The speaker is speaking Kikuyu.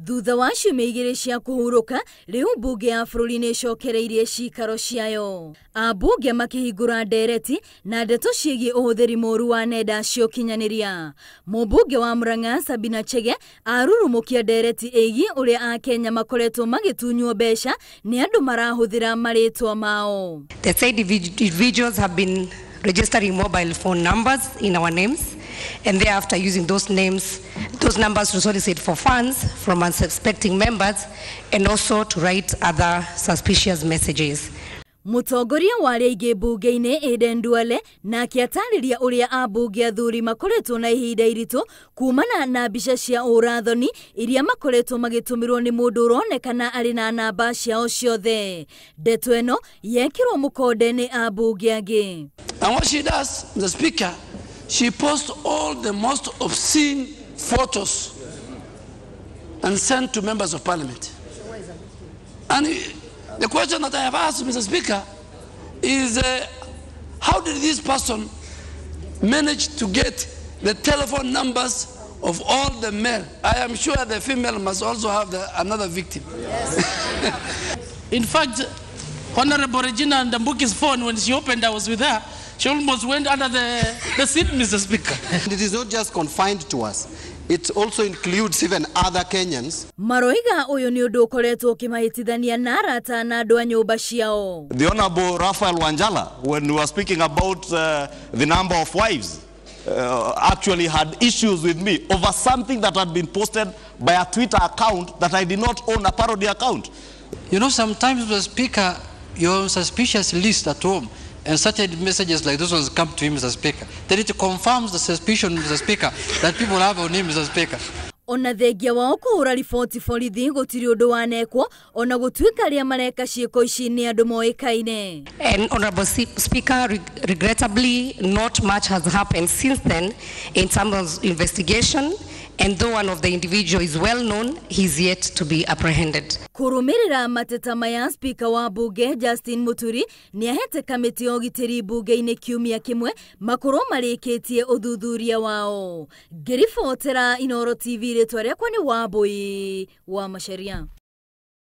Thutha wa ciumia igĩrĩ cia kũhurũka, rĩu mbunge ya bũrũri nĩ ĩcokereirie cikaro ciayo. Ambunge makĩhingũra ndereti na ndeto ciĩgiĩ ũhũthĩri mũru wa nenda cia ũkinyanĩria. Mũmbunge wa Murang'a Sabina Chege arurumũkia ndereti ĩgiĩ ũrĩa Akenya makoretwo magĩtunywo mbeca nĩ andũ marahũthĩra marĩtwa mao. The said individuals have been registering mobile phone numbers in our names and thereafter using those names, those numbers to solicit for funds from unsuspecting members and also to write other suspicious messages. Mũtongoria wa arĩa aingĩ mbunge-inĩ Aden Duale nake atarĩria ũrĩa ambunge athuri makoretwo na ihinda iritũ kumana na mbica cia ũrathoni iria makoretwo magĩtũmĩrwo nĩ mũndũ ũronekana arĩ na namba ciao ciothe. Ndeto ĩno yekĩrwo mũkonde nĩ ambunge angĩ. And what she does, the Speaker, she posts all the most obscene photos and send to members of parliament. And the question that I have asked, Mr. Speaker, is how did this person manage to get the telephone numbers of all the male? I am sure the female must also have another victim. Yes. In fact, Honorable Regina Ndambuki's phone, when she opened, I was with her, she almost went under the seat, Mr. Speaker. And it is not just confined to us. It also includes even other Kenyans. Maroiga uyu ni undu ukoretwo ukimahitithania na arata na andu a nyumba ciao. The Honorable Raphael Wanjala, when we were speaking about the number of wives, actually had issues with me over something that had been posted by a Twitter account that I did not own, a parody account. You know, sometimes, Mr. Speaker, your suspicious list at home and certain messages like those ones come to him, Mr. Speaker. Then it confirms the suspicion, Mr. Speaker, that people have on him, Mr. Speaker. Ona thengia wao kũhũra riboti borithi gũtirĩ ũndũ wanekwo ona gũtuĩka arĩa mareka ciĩko ici nĩ andũ moĩkaine. And Honorable Speaker, regrettably, not much has happened since then in terms of investigation, and though one of the individuals is well known, he is yet to be apprehended. Kũrũmĩrĩra mateta maya, Speaker wa bunge Justin Muturi nĩahete kamĩtĩ ya ũgitĩri bunge-inĩ kiumia kĩmwe makorwo marĩkĩtie ũthuthuria wao. Ngĩribotera Inooro TV, rĩtwa rĩakwa nĩ Wambui wa Macharia.